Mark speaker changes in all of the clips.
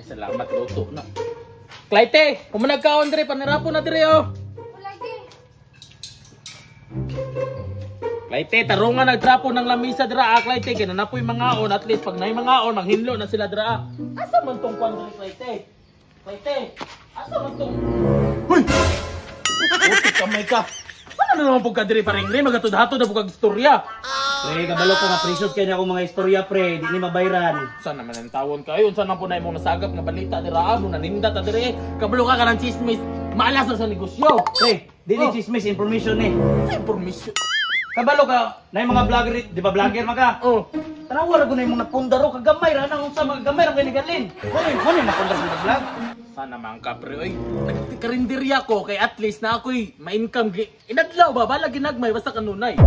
Speaker 1: Ay, salamat, luto na. Clyte, kumanag kaon dire, panirapo na dire oh.
Speaker 2: Lagi.
Speaker 1: Clyte, tarungan nagtrapo ng lamisa dira ah, Clyte, kay na napoy mga on, at least pag nay mga on, manghinlo na sila dira ah. Asa man tong kwan dire, Clyte? Clyte, asa man tong... Hoy! Putik kamay ka. Ano na naman po ka dire paring rin, magatod-hatod na po kag istorya.
Speaker 3: Pre, kabalo ko nga precious kay na akong mga istorya pre, di ni mabayran.
Speaker 1: Saan naman ang tawon kayo? Saan naman po na imong nasagap nga balita dira ah, mo naninda ta dire. Kabalo ka ka ng chismis, maalas na sa negosyo.
Speaker 3: Pre, di ni
Speaker 1: Oh.
Speaker 3: chismis information ni.
Speaker 1: Sa information.
Speaker 3: Kabalo ka, na yung mga vlogger, di ba vlogger man ka?
Speaker 1: Oh.
Speaker 3: Tanawa ra gud na imong napundaro kagamay ra nang unsa mga gamay ra kay nigalin. Kuno yung napundar sa vlog.
Speaker 1: Sana man ka pre oy. Nagkarinderya ko kay at least na ako'y ma-income gi. Inadlaw ba bala ginagmay basta kanunay.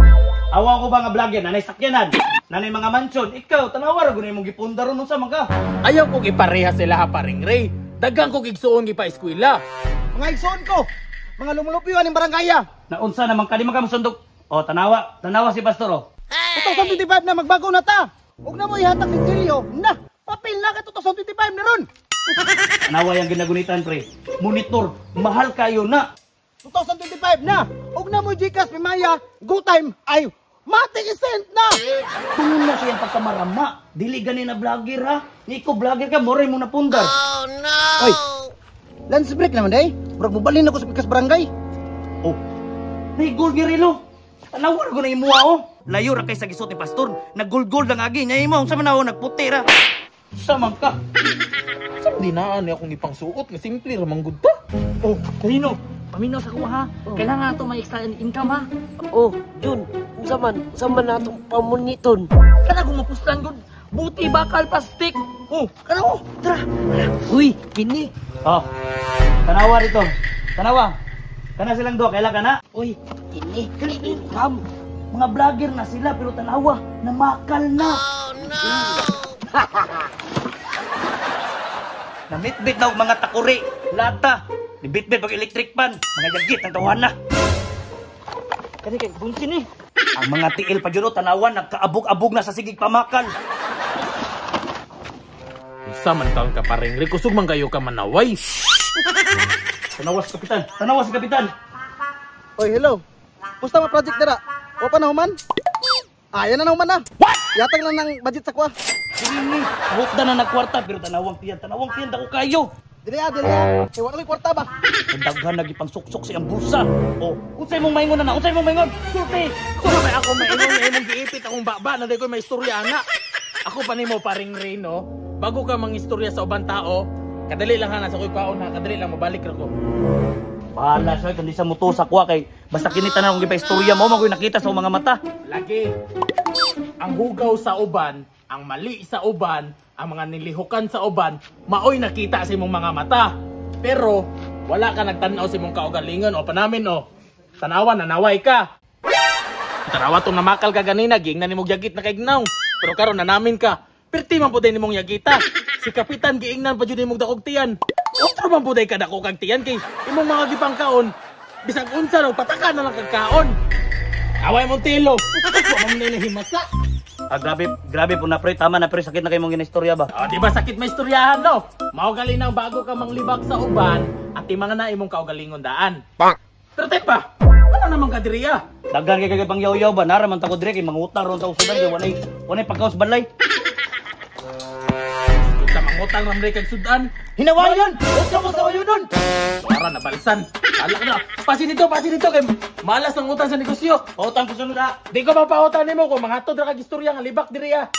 Speaker 3: Awa ko ba nga vlogger nanay sakyanan, nanay mga mansyon, ikaw tanawa ra gud na imong gipundaro unsa man ka.
Speaker 1: Ayaw kong ipareha sila ha paring Ray. Dagang kong igsuon gipa eskwela.
Speaker 4: Mga igsoon ko, mga lumulupyo aning barangaya.
Speaker 3: Na unsa naman ka di man ka mosundok. Oh, tanawa, tanawa si pastor oh.
Speaker 4: 2025 na magbago na ta. Ug na mo ihatag si Silio na papel na kay 2025 na ron.
Speaker 3: Tanawa yang ginagunitan pre. Monitor, mahal kayo na.
Speaker 4: 2025 na. Ug na mo GCash Pimaya, go time ay matik sent na.
Speaker 3: Tungon na siyang pagkamarama. Dili gani na vlogger ha. Ni ikaw vlogger ka, moray mo napundar.
Speaker 4: Oy. Lunch break naman day. Murag mobalhin ako sa pikas barangay.
Speaker 3: Oh, nay gold nga relo. Tanawa ra ko na imuha oh. Layo ra kay sa gisot ni pastor. Nag-gold-gold lang agi nya imo. Unsa man ako nagputi ra. Sa man ka?
Speaker 1: Saan di naan ni akong ipangsuot nga simple ra man gud ta.
Speaker 5: Oh, Rino, paminaw sa kuha ha. Kailangan nato may extra income ha.
Speaker 6: Oh, Jun, unsa man natong pamuniton?
Speaker 5: Kana kung mapuslan gud, buti bakal plastic. Oh, kana oh, tara. Tara.
Speaker 6: Uy, kini.
Speaker 3: Oh. Tanawa dito. Tanawa. Kana silang duha kaila kana?
Speaker 6: Uy, kini. Kini income.
Speaker 3: Mga vlogger na sila pero tanawa, namakal na. Oh no. Namitbit na og mga takuri, lata. Nibitbit pag electric pan, mga jagit ang tawahan na.
Speaker 5: Kani kay bunsin ni.
Speaker 3: Ang mga tiil pa jud oh, tanawa nagkaabog-abog na sa sigig pamakal.
Speaker 1: Unsa man taon ka paring Ray, kusog man kayo ka manaway.
Speaker 3: Tanawa si kapitan, tanawa si kapitan.
Speaker 4: Oy, hello. Musta ma project dira? Wa pa na human? Ayan na human na. What? Yatag lang ng budget sa kuha.
Speaker 3: Dili, hukda na nagkwarta pero tanawang tiyan dako kayo.
Speaker 4: Dili ah, dili ah. Kay wa na ko'y kwarta ba?
Speaker 3: Ang daghan lagi pang suksok sa iyang bulsa. Oh, unsay mong maingon na na? Unsay mong maingon? Sulti.
Speaker 1: Saan may ako maingon nga imong giipit akong baba na di ko may istorya ana. Ako pa nimo paring Ray no. Bago ka mangistorya sa ubang tao, kadali lang ha nasa ko'y kwaon ha, kadali lang mabalik ra ko.
Speaker 3: Bahala siya kundi sa muto sa kuha kay basta kini tanan akong gipa-istorya mo magoy nakita sa mga mata.
Speaker 1: Lagi. Ang hugaw sa uban, ang mali sa uban, ang mga nilihukan sa uban, maoy nakita sa imong mga mata. Pero wala ka nagtan-aw sa imong kaugalingon o panamin o. Tanawa nanaway ka. Tanawa tong namakal ka ganina, giingnan nimong yagit na kaignaw. Pero karon nanamin ka. Perti man pud nimong yagita. Si kapitan giingnan pa jud nimong dakog tiyan. Otro man pud ka dako kag tiyan kay imong mga gipangkaon. Bisag unsa no pataka na lang kag kaon. Away mong tilo. Wa man nila himasa.
Speaker 3: Ah, grabe, grabe po na pre, tama na pre, sakit na kay mong ginistorya ba.
Speaker 1: Oh, di ba sakit may istoryahan no? Mao gali nang bago ka manglibak sa uban at timanga na imong kaugalingon daan. Pak. Pero tepa, wala naman ka diriya.
Speaker 3: Daghan kay kay pangyaw-yaw ba nara man ta ko dire kay mangutang ron ta og sudan kay walay walay pagkaon sa balay.
Speaker 1: Kung ka mangutang ramre kag sudan,
Speaker 3: Hinawayon! Huwag ka mo sa nun!
Speaker 1: para na balsan. Ala ka na. Pasin dito kay malas ang utang sa negosyo.
Speaker 3: Pautang ko sunod ah.
Speaker 1: Di ko mapautang nimo kung mangatod ra kag istorya nga libak diriya.